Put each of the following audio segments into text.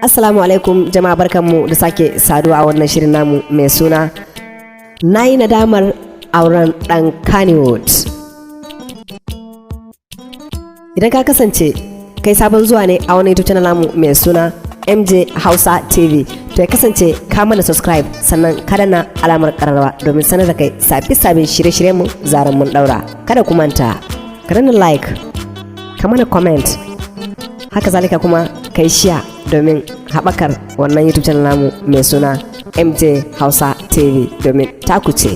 Assalamu alaikum jama'a, barkanmu da sake saduwa a wannan shirin namu mai suna "Na yi nadamar auren ɗan Kannywood". Idan ka kasance kai sabon zuwa ne a wani YouTube channel namu mai suna MJ Hausa TV, to ya kasance ka mana subscribe, sannan ka danna alamar kararrawa domin sanar da kai sabi sabin shirye-shiryenmu zaran mun daura. Kada ku manta, ka danna like, ka mana comment, haka zalika kuma ka yi share domin haɓakar wannan YouTube channel namu mai suna MJ Hausa TV, domin taku ce.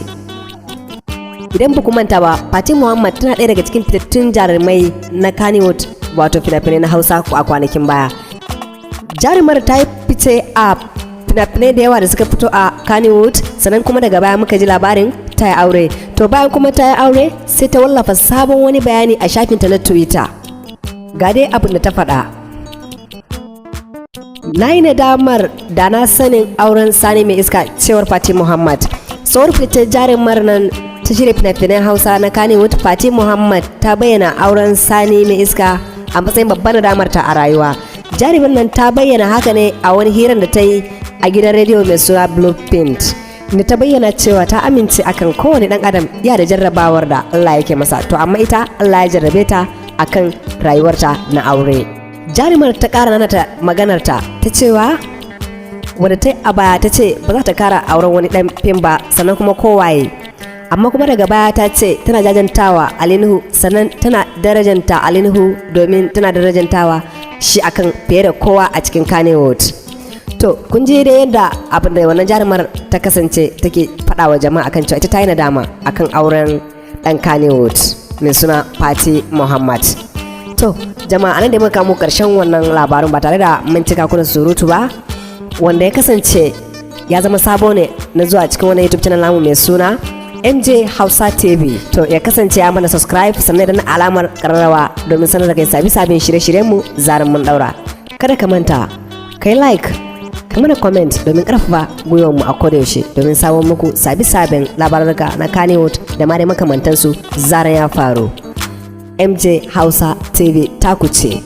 Idan ba ku manta ba, Fati Muhammad tana ɗaya daga cikin fitattun jarumai na Kannywood, wato fina-finai na Hausa. A kwanakin baya, jarumar ta yi fice a fina-finai da yawa da suka fito a Kannywood. Sannan kuma daga baya muka ji labarin ta yi aure. To, bayan kuma ta yi aure, sai ta wallafa sabon wani bayani a shafinta na Twitter. Ga dai abin da ta faɗa: "Na yi nadamar da na sanin auren Sani Mai Iska," cewar Fati Muhammad. Tsohuwar fitar jarumar nan ta shirya fina-finan Hausa na Kannywood, Fati Muhammad, ta bayyana auren Sani Mai Iska a matsayin babbar nadamarta a rayuwa. Jarumin nan ta bayyana haka ne a wani hirar da ta yi a gidan rediyo mai suna Blueprint, da ta bayyana cewa ta amince akan kowane dan adam ya da jarrabawar da Allah yake masa, to amma ita Allah ya jarrabe ta akan rayuwarta na aure. Jarumar ta kara nanata maganarta ta cewa wadda ta a baya ta ce ba za ta kara auren wani dan fim ba, sannan kuma kowaye. Amma kuma daga baya ta ce tana jajantawa Ali Nuhu, sannan tana darajanta Ali Nuhu, domin tana darajantawa shi akan fiye da kowa a cikin Kannywood. To, kun ji dai yadda abin da wannan jarumar ta kasance take faɗa wa jama'a akan cewa ita ta yi nadama akan auren dan Kannywood mai suna Fati Muhammad. To jama'a, anan da muka kamo karshen wannan labarin, ba tare da mun cika ku da surutu ba, wanda ya kasance ya zama sabo ne na zuwa cikin wani YouTube channel namu mai suna MJ Hausa TV, to ya kasance ya mana subscribe, sannan da na alamar kararrawa domin sanar da kai sabi sabin shirye-shiryenmu zaran mun daura. Kada ka manta, kai like, ka mana comment domin karfafa gwiwar mu a kodayaushe, domin samun muku sabi sabin labarurruka na Kannywood da ma dai makamantansu zaran ya faru. MJ Hausa TV taku ce.